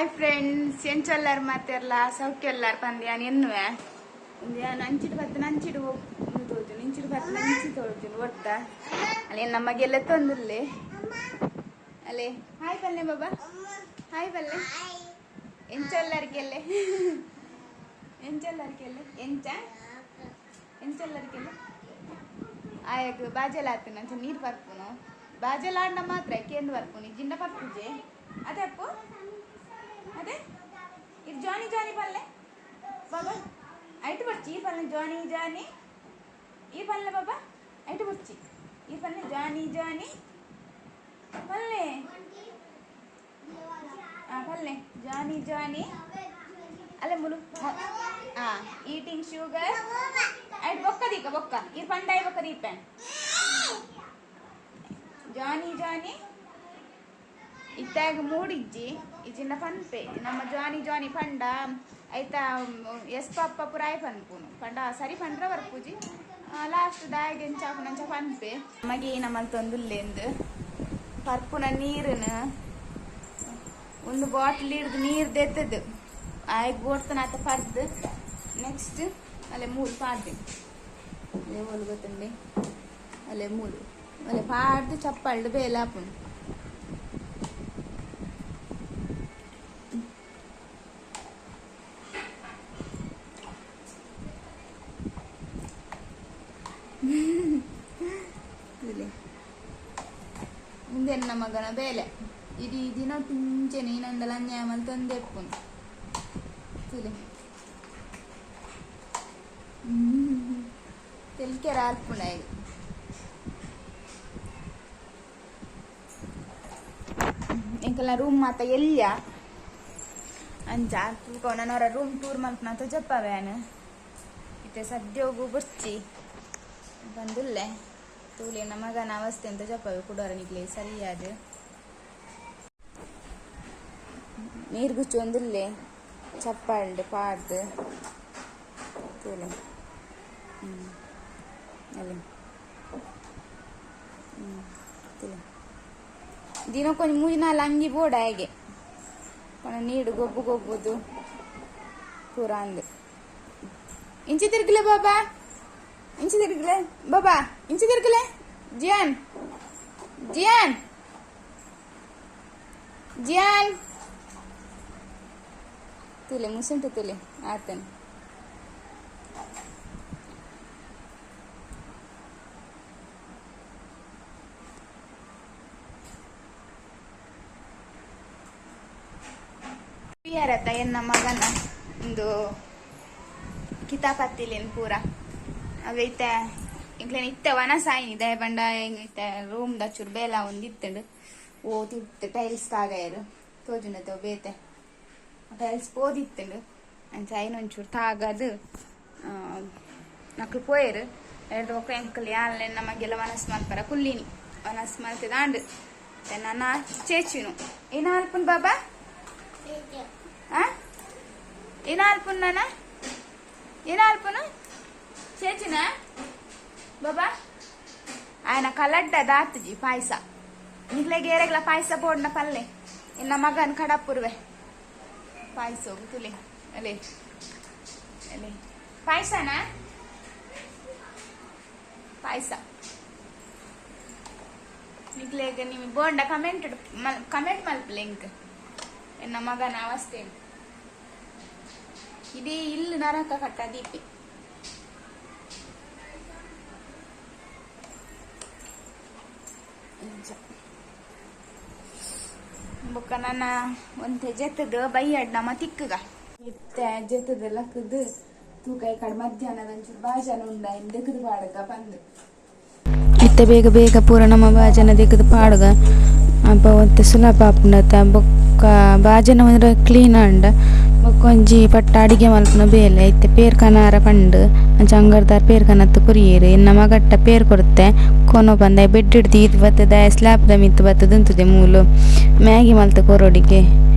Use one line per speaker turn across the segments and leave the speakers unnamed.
Hi friends, ಎಂಚೊಲ್ಲಾರ್ ಮಾತೆರ್ಲ ಸೌಖ್ಯಲ್ಲಾರ್ ಪಂದ್ ಯಾನ್ ಎನ್ನುವೆ. ಉಂದು ಯಾನ್ ಅಂಚಿಡ್ ಬತ್ತ್ ನಂಚಿಡ್ ತೋಜುಂಡು, ಇಂಚಿಡ್ ಬತ್ತ್ ನಂಚಿ ತೋಜುಂಡು ಒಟ್ಟ. ಅಲ್ಲಿ ನಮ್ಮ ಗೆಲೆತ್ತೊಂದುಲ್ಲೆ. ಅಲ್ಲೇ ಹಾಯ್ ಪಲ್ಲೆ ಬಾಬಾ, ಹಾಯ್ ಪಲ್ಲೆ. ಎಂಚೊಲ್ಲಾರ್ ಕೆಲ್ಲೆ, ಎಂಚೊಲ್ಲಾರ್ ಕೆಲ್ಲೆ, ಎಂಚ ಎಂಚೊಲ್ಲಾರ್ ಕೆಲ್ಲೆ. ಆಯಗ್ ಬಾಜೆಲ ಆತನ ಅಂಚ ನೀರು ಪರ್ಪುನು. ಬಾಜೆಲ ಆಂಡ ಮಾತ್ರ ಕೇಂದ್ ಬರ್ಪುನು, ಜಿಂಡ ಪರ್ಪುಜೆ. ಅದೇ ಅಪ್ಪು, ಅದೇ ಇದು ಜಾನಿ ಜಾನಿ ಪಲ್ಲೆ ಬಾಬಾ. ಐಟು ಬರ್ಚಿ ಈ ಪಲ್ಲೆ ಜಾನಿ ಜಾನಿ, ಈ ಪಲ್ಲೆ ಬಾಬಾ. ಐಟು ಬರ್ಚಿ ಈ ಪಲ್ಲೆ ಜಾನಿ ಜಾನಿ ಪಲ್ಲೆ. ಆ ಪಲ್ಲೆ ಜಾನಿ ಜಾನಿ ಅಲ್ಲೇ ಮುಲು. ಆ ಈಟಿಂಗ್ ಶುಗರ್ ಐಟ್ ಬೊಕ್ಕ ದೀಕ ಬೊಕ್ಕ ಈ ಪಂಡಾಯಿ ಬೊಕ್ಕ ದೀಪೆ ಜಾನಿ ಜಾನಿ. ಇತ್ತಾಗ ಮೂಡಿಜ್ಜಿ ಇಜಿನ ಪನ್ಪೆ ನಮ್ಮ ಜಾನಿ ಜಾನಿ ಪಂಡ ಐತ ಎಸ್ ಪಪ್ಪ ಪುರಾಯ್ ಪನ್ಪುನು ಪಂಡ ಸರಿ ಪಂಡ್ರ ಬರ್ಪುಜಿ. ಲಾಸ್ಟ್ ದಾಯಗ್ ಎಂಚಾಪುನಂಚ ಪನ್ಪೆ. ನಮಗೆ ನಮ್ಮಲ್ತೊಂದುಲ್ಲೆಂದು ಪರ್ಪುನ ನೀರುನು ಒಂದು ಬಾಟ್ಲ್ ಹಿಡ್ದು ನೀರು ದೆತ್ತದು ಆಯ್ತು ಬೋಡ್ತನಾತ ಪರ್ದು. ನೆಕ್ಸ್ಟ್ ಅಲ್ಲೇ ಮೂಲು ಪಾಡ್ದೆ, ಅಲ್ಲೇ ಮೂಲು ಗೊತ್ತುಂಡೆ, ಅಲ್ಲೇ ಮೂಲು ಅಲ್ಲೇ ಪಾಡ್ದು ಚಪ್ಪಾಳ್ದು ಬೇಲೆ ಆಪುಂಡು. ಉಂದೆನ್ನ ಮಗನ ಬೇಲೆ ಇಡೀ ದಿನ ಪಿಂಚನೆ ಇನ್ನೊಂದಲ ಅನ್ಯಾಯ ಮಲ್ತೊಂದೆ ಇಪ್ಪುನು. ತುಲೆ ತೆಲ್ಕೆರ ಆಲ್ಪುಂಡು ಆಯ್ತು. ಎಂಕಲ್ನ ರೂಮ್ ಮಾತ ಎಲ್ಯ ಅಂಚ ತೂಕ ನನವರ ರೂಮ್ ಟೂರ್ ಮಲ್ಪುನ ತೋಜಪ್ಪವ್ಯಾನ್. ಇತ್ತೆ ಸದ್ಯೋಗು ಬೊರ್ಚಿ ಬಂದುಲ್ಲೆ. ತೂಲೆ ಮಗನ ಅವಸ್ಥೆ ಅಂತ ಜಪ್ಪವೆ ಕುಡೋರ ನಿಕ್ಲೆ ಸರಿಯಾದ. ನೀರು ಗುಚ್ಚೊಂದುಲ್ಲೆ ಚಪ್ಪಾಳ್ಡ್ ಪಾಡ್ದು ತೂಲೆ. ಅಲ್ಲಿ ತೂಲೆ ದಿನಕ್ಕೊಂಜಿ ಮೂಜಿ ನಾಲ್ ಅಂಗಿ ಬೋಡ ಹೇಗೆ ಪಂಡ ನೀಡು ಗೊಬ್ಬು ಗೊಬ್ಬುದು ಪೂರ ಅಂದ್. ಇಂಚಿ ತಿರುಗಲೆ ಬಾಬಾ, ಇಂಚಿ ತಿರುಗಲೆ ಬಾಬಾ, ಇಂಚಿ ತಿರುಗಲೆ. ಜಿಯಾನ್ ಜಿಯಾನ್ ಜಿಯಾನ್ ತುಲೆ ಮುಸುಂಟು ತುಲೆ ಆತನ. ಪಿಯರತ್ತ ಎನ್ನ ಮಗನ ಒಂದು ಕಿತಾಪತ್ತಿಲೇನು ಪೂರ ಅವೈತೆ. ಇಂಕ್ಲೇನ ಇತ್ತೆ ವನಸಾಯಿನಿ ದಯ ಪಂಡ ಇತ್ತೆ ರೂಮ್ ದ ಚೂರು ಬೇಲ ಒಂದಿತ್ತುಂಡು. ಓ ತಿತ್ತು ಟೈಲ್ಸ್ ತಾಗಾಯರು ತೋಜುಂಡತೆ ಬೇತೆ ಟೈಲ್ಸ್ ಪೋದಿತ್ತುಂಡು. ಅಂಚ ಐನ ಒಂಚೂರು ತಾಗದು ನಕ್ಲು ಪೋಯೆರು. ಎರಡು ಬೊಕ್ಕ ಎಂಕಲ್ ಯಾನ್ಲೆ ನಮಗೆಲ್ಲ ವನಸ್ ಮಲ್ಪರ ಕುಲ್ಲಿನಿ. ವನಸ್ ಮಲ್ತಿದಾಂಡ್ ನನ್ನ ಚೇಚಿನು. ಏನ ಅಲ್ಪುನ್ ಬಾಬಾ? ಆ ಏನ ಅಲ್ಪುನ್ ನಾನ? ಏನ ಅಲ್ಪುನು ಚೇಚಿನ ಬಾಬಾ? ఆయన ಕಲಡ್ಡ ದಾತುಜಿ ಪಾಯಸ. ನಿಕ್ಲೆಗ್ ಏರೆಗ್ಲ ಪಾಯಸ ಬೋಡ್ನ ಪಲ್ಲೆ. ಎನ್ನ ಮಗನ್ ಕಡಪುರ್ವೆ ಪಾಯಸ ತುಲೆ. ಅಲೆ ಅಲೆ ಪಾಯಸನಾ? ಪಾಯಸ ನಿಕ್ಲೆಗ್ ನಿಮ್ ಬೋಂಡ ಕಮೆಂಟ್ ಕಮೆಂಟ್ ಮಲ್ಪಲೆ ಇಂಕ್. ಎನ್ನ ಮಗನ ಅವಸ್ಥೆ ಇಡೀ ಇಲ್ಲು ನರಕ ಕಟ್ಟ ದೀಪೆ. ಇಂಚ ಬೊಕ್ಕ ನನ್ನ ಒಂತೆ ಜೆತ್ತದ ಬೈಯಡ್ ನಮ್ಮ ತಿಕ್ಕಗ. ಇತ್ತೆ ಜೆತ್ತದ ಲಕ್ಕದು ತೂಕ ಈ ಕಡೆ ಮಧ್ಯಾಹ್ನದ ಒಂಚೂರು ಬಾಜನ ಉಂಡ ದೆಕ್ಕದು ಪಾಡಗ ಪಂದ್.
ಇತ್ತೆ ಬೇಗ ಬೇಗ ಪೂರ ನಮ್ಮ ಬಾಜನ ದೆಕ್ಕದು ಪಾಡುಗ. ಅಪ್ಪ ಒಂತೆ ಸುಲಭ ಆಪುಂಡತ. ಬೊಕ್ಕ ಬಾಜನ ಒಂದ್ರ ಕ್ಲೀನ್ ಆಂಡ ಬೊಕ್ಕ ಒಂಜಿ ಪಟ್ಟ ಅಡಿಗೆ ಮಲ್ಪುನ ಬೇಲೆ. ಇತ್ತೆ ಪೇರ್ ಕನಾರ ಪಂಡ್ ಅಂಚ ಅಂಗಡ್ದಾರ್ ಪೇರ್ ಕನತ್ ಕೊರಿಯೆರ್. ಎನ್ನ ಮಗಟ್ಟ ಪೇರ್ ಕೊರ್ತೆ ಕೊನೊ ಪಂದ ಬೆಡ್ ದೀದ್ ಬತ್ತದ ಸ್ಲ್ಯಾಪ್ ದ ಮಿತ್ತ್ ಬತ್ತುದು ಉಂತುದೆ. ಮೂಲು ಮ್ಯಾಗಿ ಮಲ್ತ್ ಕೊರೊಡಿಗೆ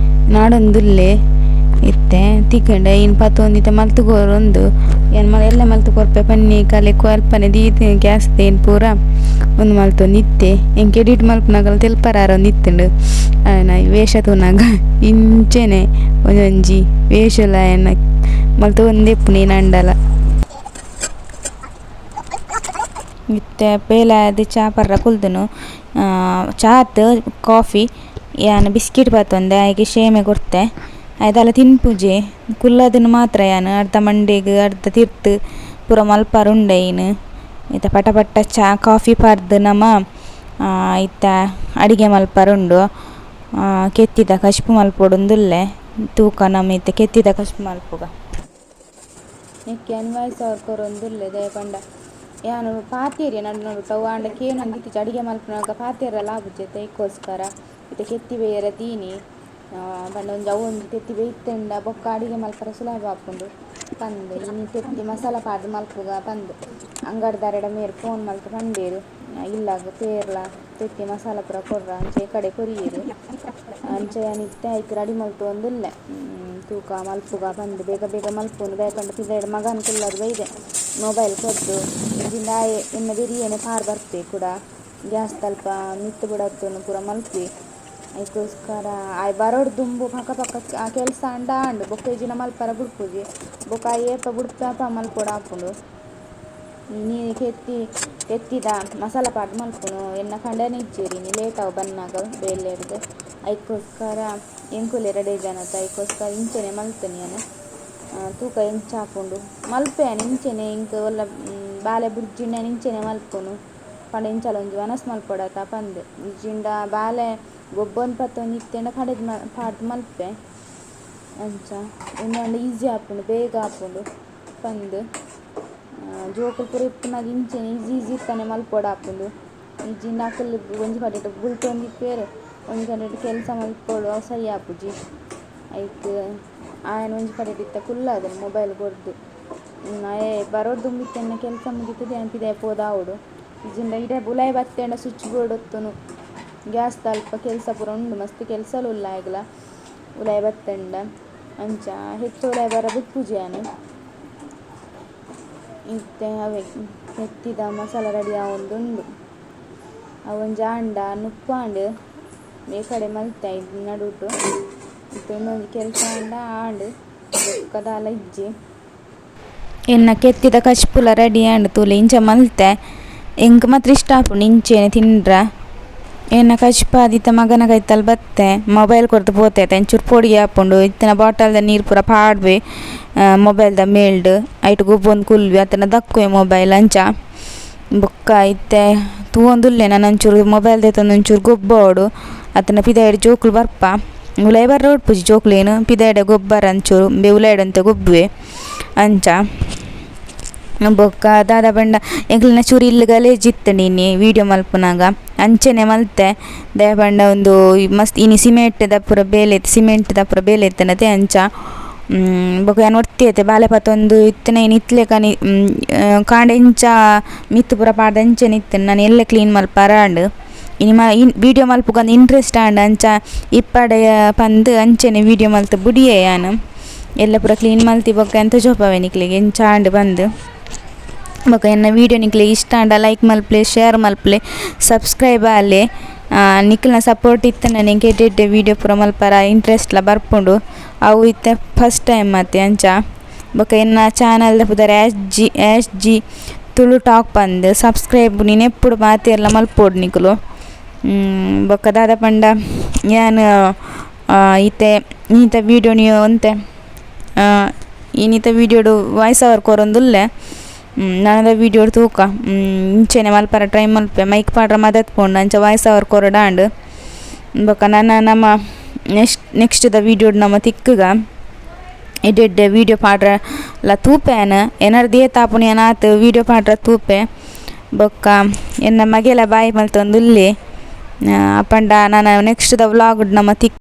ನಾಡೊಂದುಲ್ಲೆ. ಇತ್ತೆ ತಿಕ್ಕಂಡ ಇನ್ ಪತ್ತೊಂದು ಇತ್ತೆ ಮಲ್ತ್ ಕೊರೊಂದು ಏನ್ ಎಲ್ಲ ಮಲ್ತ್ ಕೊರ್ಪೆ ಪನ್ನಿ ಕಲೆ ಅಲ್ಪನೆ ದೀದ್ ಗ್ಯಾಸ್ ಏನ್ ಪೂರ ಉಂದು ಮಲ್ತೊಂದು ಇತ್ತೆ. ಎಂಕ್ ಎಡಿಟ್ ಮಲ್ಪುನಗಲ ತೆಲ್ಪರಾರ ಒಂದಿತ್ತುಂಡು. ಆಯನ ವೇಷ ತೂನಗ ಇಂಚೆನೆ ಒಂಜೊಂಜಿ ವೇಷಲ ಆಯನ ಮಲ್ತೊಂದೇ ಇಪ್ಪುನು ಏನಾಂಡಲ. ಇತ್ತೆ ಬೇಲೆ ಆದ್ ಚಾ ಪರ್ರ ಕುಲ್ದುನು ಚಾತ್ ಕಾಫಿ ಯಾನ್ ಬಿಸ್ಕಿಟ್ ಪತೊಂದೆ ಆಯೆ ಶೇಮೆ ಕೊರ್ತೆ ಆಯೆ ತಿನ್ಪುಜೆ ಕುಲ್ಲದನ್ ಮಾತ್ರ ಯಾನ್ ಅರ್ಧ ಮಂಡೆಗ್ ಅರ್ಧ ತಿರ್ತ್ ಪೂರ ಮಲ್ಪರೆ ಉಂಡೆ ಐನ್ ಇತ್ತೆ ಪಟ ಪಟ ಚಾ ಕಾಫಿ ಪರ್ದ್ ನಮ ಇತ್ತೆ ಅಡಿಗೆ ಮಲ್ಪರೆ ಉಂಡು ಕೆತ್ತಿದ ಕಜ್ಪು ಮಲ್ಪೊಡುಂದುಲ್ಲೆ ತೂಕ ನಮ ಇತ್ತೆ ಕೆತ್ತಿದ ಕಜ್ಪು ಮಲ್ಪುಗ. ನೆಕ್ಕೆ ಯಾನ್ ವಾಯ್ಸ್ ಓವರ್ ಕೊರೊಂದುಲ್ಲೆ ದಾಯೆ ಪಂಡ ಯಾನ್ ಪಾತೆರಿಯೆ ನಡು ನಡುಟು ಅವು ಆಂಡ ಕೇನೊಂದಿತ್ತಿಜಿ ಅಡಿಗೆ ಮಲ್ಪುನಗ ಪಾತೆರಲ ಆಪುಜಿ ಐಕೋಸ್ಕರ ಇತ್ತೆ ಕೆತ್ತಿ ಬೇಯರೆ ದೀನಿ ಪಂಡ ಒಂಜಿ ಅವು ಒಂಜಿ ತೆತ್ತಿ ಬೇಯ್ತುಂಡ ಬೊಕ್ಕ ಅಡಿಗೆ ಮಲ್ಪರೆ ಸುಲಭ ಆಪುಂಡು ಪಂದ್ ಇನಿ ತೆತ್ತಿ ಮಸಾಲ ಪಾಡ್ದ್ ಮಲ್ಪುಗ ಪಂದ್ ಅಂಗಡಿದಾರೆಡ ಮೇರ್ ಫೋನ್ ಮಲ್ತ್ ಪಂಡೇರು ಇಲ್ಲಗ್ ಪೇರ್ಲ ತೆತ್ತಿ ಮಸಾಲ ಪೂರ ಕೊರ್ರ ಅಂಚ ಕಡೆ ಕೊರಿಯೆರ್ ಅಂಚ ಯಾನ್ ಇತ್ತೆ ಐಕ್ ರೆಡಿ ಮಲ್ತೊಂದುಲ್ಲೆ ತೂಕ ಮಲ್ಪುಗ ಪಂದ್ ಬೇಗ ಬೇಗ ಮಲ್ಪುನು ದಾಯೆ ಪಂಡ ಪಿದಯ್ಡ್ ಮಗನ್ ಕುಲ್ಲದ್ ಬೈದೆ ಮೊಬೈಲ್ ಕೊರ್ದು ಇಜ್ಜಿಂಡ ಆಯೆ ಎನ್ನ ಬೆರಿಯೆನೆ ಪಾರ್ ಬರ್ಪೆ ಕುಡ ಗ್ಯಾಸ್ ತಲ್ಪ ಮಿತ್ತ್ ಬುಡತ್ತುನು ಪೂರ ಮಲ್ಪುವೆ ಐಕೋಸ್ಕರ ಆಯೆ ಬರೋಡು ದುಂಬು ಪಕ ಪಕ ಆ ಕೆಲಸ ಆಂಡ ಆಂಡ್ ಬೊಕ್ಕ ಇಜ್ಜಿಂಡ ಮಲ್ಪರ ಬುಡ್ಪುಜಿ ಬೊಕ್ಕ ಆಯೆ ಏಪ ಬುಡ್ಪೆ ಅಪ ಮಲ್ಪೊಡು ಆಪುಂಡು. ಇನಿ ಕೆತ್ತಿ ತೆತ್ತಿದ ಮಸಾಲ ಪಾಡ್ದ್ ಮಲ್ಪುನು ಎನ್ನ ಕಂಡನೆ ಇಜ್ಜೆರ್ ಇನಿ ಲೇಟ್ ಆವು ಬನ್ನಗ ಬೇಲೆಡ್ದ್ ಐಕೋಸ್ಕರ ಎಂಕುಲು ರಡ್ಡೆ ಜನತ ಐಕೋಸ್ಕರ ಇಂಚೆನೆ ಮಲ್ತುನಿ ಯಾನ್ ತೂಕ ಎಂಚ ಆಪುಂಡು ಮಲ್ಪೆ ಯಾನ್ ಇಂಚೆನೆ ಎಂಕ್ ಒಲ್ಲ ಬಾಲೆ ಬುಡ್ಜಿಂಡ ಯಾನ್ ಇಂಚೆನೆ ಮಲ್ಪುನು ಪಂಡ ಇಂಚಲ ಒಂಜಿ ವನಸ್ ಮಲ್ಪೊಡತ ಪಂದ್ ಇಜ್ಜಿಂಡ ಬಾಲೆ ಗೊಬ್ಬೊಂದು ಪತ್ತೊಂದು ಇತ್ತೆಂಡ ಕಡೆದ್ ಪಾಡ್ದ್ ಮಲ್ಪೆ ಅಂಚ ಉಂದು ಈಸಿ ಆಪುಂಡು ಬೇಗ ಆಪುಂಡು ಪಂದ್ ಜೋಕುಲು ಪೂರ ಇಪ್ಪುನಗ ಇಂಚೆನೆ ಈಸಿ ಈಸಿ ಇತ್ತನೆ ಮಲ್ಪೊಡಾಪುಂಡು ಇಜ್ಜಿಂಡ ಅಕುಲು ಒಂಜಿ ಕಡೆಟ್ ಬುಲ್ತೊಂದಿಪ್ಪೆರ್ ಒಂಜಿ ಕಡೆಟ್ ಕೆಲಸ ಮಲ್ಪೊಡು ಅವು ಸರಿ ಆಪುಜಿ ಐಕ್ ಆಯನ್ ಒಂಜಿ ಕಡೆಟ್ ಇತ್ತೆ ಕುಲ್ಲದೆನ್ ಮೊಬೈಲ್ ಕೊರ್ದು ಆಯೆ ಬರೋಡು ದುಂಬು ಇತ್ತೆಂಡ ಕೆಲಸ ಮುಗಿತುದು ಯಾನ್ ಪಿದಯಿ ಪೋದಾವೊಡು ಇಜ್ಜಿಂಡ ಇಡೆ ಉಲಾಯಿ ಬತ್ತೆಂಡ ಸ್ವಿಚ್ ಬೋರ್ಡ್ ಒತ್ತುನು ಗ್ಯಾಸ್ ತಲ್ಪ ಕೆಲಸ ಪೂರ ಉಂಡು ಮಸ್ತ್ ಕೆಲಸಲು ಉಲ್ಲ ಆಯಗ್ಲ ಉಲಾಯಿ ಬತ್ತೆಂಡ ಅಂಚ ಹೆಚ್ಚು ಉಲಾಯಿ ಬರ ಬುಡ್ಪುಜಿ ಯಾನ್. ಇತ್ತೆ ಅವೇ ತೆತ್ತಿದ ಮಸಾಲ ರೆಡಿ ಆವೊಂದುಂಡು ಅವೊಂಜಿ ಆಂಡ ನುಪ್ಪು ಆಂಡ್ ಈ ಕಡೆ ಮಲ್ತೆ ನಡುಟು ಇತ್ತೆ ಉಂದೊಂಜಿ ಕೆಲಸ ಆಂಡ ಆಂಡ್ ಬೊಕ್ಕ ದಾಲ ಇಜ್ಜಿ. ಎನ್ನ ಕೆತ್ತಿದ ಕಜ್ಪುಲ ರೆಡಿ ಆಂಡ್ ತೂಲೆ ಇಂಚ ಮಲ್ತೆ ಎಂಕ್ ಮಾತ್ರ ಇಷ್ಟ ಆಪುಂಡು ಇಂಚೆನೆ ತಿಂಡ್ರ. ಎನ್ನ ಕಜ್ಪಾದ್ ಇತ್ತೆ ಮಗನ ಕೈತಲ್ ಬತ್ತೆ ಮೊಬೈಲ್ ಕೊರ್ದು ಪೋತೆ ಒಂಚೂರು ಪೋಡಿಗೆ ಆಪುಂಡು ಇತ್ತಿನ ಬಾಟಲ್ದ ನೀರು ಪೂರ ಪಾಡ್ವೆ ಮೊಬೈಲ್ದ ಮೇಲ್ಡ್ ಐಟ್ ಗೊಬ್ಬೊಂದು ಕುಲ್ಲುವೆ ಅತ್ತಂಡ ದಕ್ಕುವೆ ಮೊಬೈಲ್ ಅಂಚ ಬೊಕ್ಕ ಇತ್ತೆ ತೂವೊಂದುಲ್ಲೆ ನನ ಒಂಚೂರು ಮೊಬೈಲ್ ದೆತ್ತೊಂದು ಒಂಚೂರು ಗೊಬ್ಬೊಡು ಅತ್ತಂಡ ಪಿದಯ್ಡ್ ಜೋಕುಲು ಬರ್ಪ ಉಲಾಯಿ ಬರ್ರೆ ಉಡ್ಪುಜಿ ಜೋಕುಲೇನು ಪಿದಯ್ಡೆ ಗೊಬ್ಬರ ಒಂಚೂರು ಉಂಬೆ ಉಲಾಯ್ಡ್ ಒಂತೆ ಗೊಬ್ಬುವೆ ಅಂಚ. ಬೊಕ್ಕ ದಾದ ಪಂಡ ಎಂಕ್ಲೆನ ಚೂರು ಇಲ್ಲ್ ಗಲೇಜ್ ಇತ್ತ್ಂಡ್ ಇನಿ ವೀಡಿಯೋ ಮಲ್ಪುನಗ ಅಂಚನೆ ಮಲ್ತೆ ದಾಯೆ ಪಂಡ ಉಂದು ಮಸ್ತ್ ಇನಿ ಸಿಮೆಂಟ್ದ ಪೂರ ಬೇಲೆ ಸಿಮೆಂಟ್ದ ಪೂರ ಬೇಲೆ ಇತ್ತ್ಂಡತೆ ಅಂಚ ಬೊಕ್ಕ ಯಾನ್ ಒರ್ತಿ ಅತೆ ಬಾಲೆ ಪತೊಂದು ಇತ್ತಿನ ಇನಿ ಇತ್ತ್ಲೆಕನೆ ಕಾಂಡೆ ಇಂಚ ಮಿತ್ತ್ ಪೂರ ಪಾಡ್ದ್ ಅಂಚನೆ ಇತ್ತ್ಂಡ್ ನನ ಎಲ್ಲೆ ಕ್ಲೀನ್ ಮಲ್ಪರ ಆಂಡ್ ಇನಿ ವೀಡಿಯೋ ಮಲ್ಪುಗಂದ್ ಇಂಟ್ರೆಸ್ಟ್ ಆಂಡ್ ಅಂಚ ಇಪ್ಪಡೆ ಪಂದ್ ಅಂಚನೆ ವೀಡಿಯೋ ಮಲ್ತ್ ಬುಡಿಯೆ ಯಾನ್ ಎಲ್ಲೆ ಪೂರ ಕ್ಲೀನ್ ಮಲ್ತಿ ಬೊಕ್ಕ ಯಾನ್ ತೋಜಪಾವೆ ನಿಕ್ಲೆಗ್ ಎಂಚ ಆಂಡ್ ಪಂದ್. ಬೊಕ್ಕ ಎನ್ನ ವೀಡಿಯೋ ನಿಕ್ಲೆಗ್ ಇಷ್ಟ ಆಂಡ ಲೈಕ್ ಮಲ್ಪುಲೆ ಶೇರ್ ಮಲ್ಪುಲೆ ಸಬ್ಸ್ಕ್ರೈಬ್ ಆಲೆ ನಿಕ್ಲೆನ ಸಪೋರ್ಟ್ ಇತ್ತ್ಂಡ ಎಂಕ್ ಎಡ್ಡೆ ಎಡ್ಡೆ ವೀಡಿಯೋ ಪೂರ ಮಲ್ಪರ ಇಂಟ್ರೆಸ್ಟ್ ಲ ಬರ್ಪುಂಡು ಅವು ಇತ್ತೆ ಫಸ್ಟ್ ಟೈಮ್ ಅತೆ ಅಂಚ. ಬೊಕ್ಕ ಎನ್ನ ಚಾನಲ್ದ ಪುದರ್ S G Tulu talk ಪಂದ್ ಸಬ್ಸ್ಕ್ರೈಬ್ ನೆನೆಪುಡು ಮಾತೆರ್ಲ ಮಲ್ಪೊಡು ನಿಕುಲು. ಬೊಕ್ಕ ದಾದ ಪಂಡ ಯಾನ್ ಇತ್ತೆ ಇನಿತ ವೀಡಿಯೋ ನೀವು ಒಂತೆ ಇನಿತ ವೀಡಿಯೋಡು ವಾಯ್ಸ್ ಓವರ್ ಕೊರೊಂದುಲ್ಲೆ ನನದ ವೀಡಿಯೋಡು ತೂಕ ಇಂಚೆನೆ ಮಲ್ಪರ ಟ್ರೈ ಮಲ್ಪೆ ಮೈಕ್ ಪಾಡ್ರ ಮದತ್ ಪೋಂಡು ಅಂಚ ವಾಯ್ಸ್ ಓವರ್ ಕೊರೊಡಾಂಡ್. ಬೊಕ್ಕ ನನ ನಮ ನೆಕ್ಸ್ಟ್ ದ ವೀಡಿಯೋಡು ನಮ ತಿಕ್ಕುಗ ಎಡ್ಡೆ ಎಡ್ಡೆ ವೀಡಿಯೋ ಪಾಡ್ರ ಲ ತೂಪೆ ಯಾನ್ ಎನರ್ದ್ ಏತ್ ಆಪುಂಡು ಯಾನ್ ಆತ್ ವೀಡಿಯೋ ಪಾಡ್ರ ತೂಪೆ. ಬೊಕ್ಕ ಎನ್ನ ಮಗೆಲ ಬಾಯಿ ಮಲ್ತೊಂದುಲ್ಲೆ ಪಂಡ ನನ ನೆಕ್ಸ್ಟ್ ದ ವ್ಲಾಗ್ ನಮ ತಿಕ್.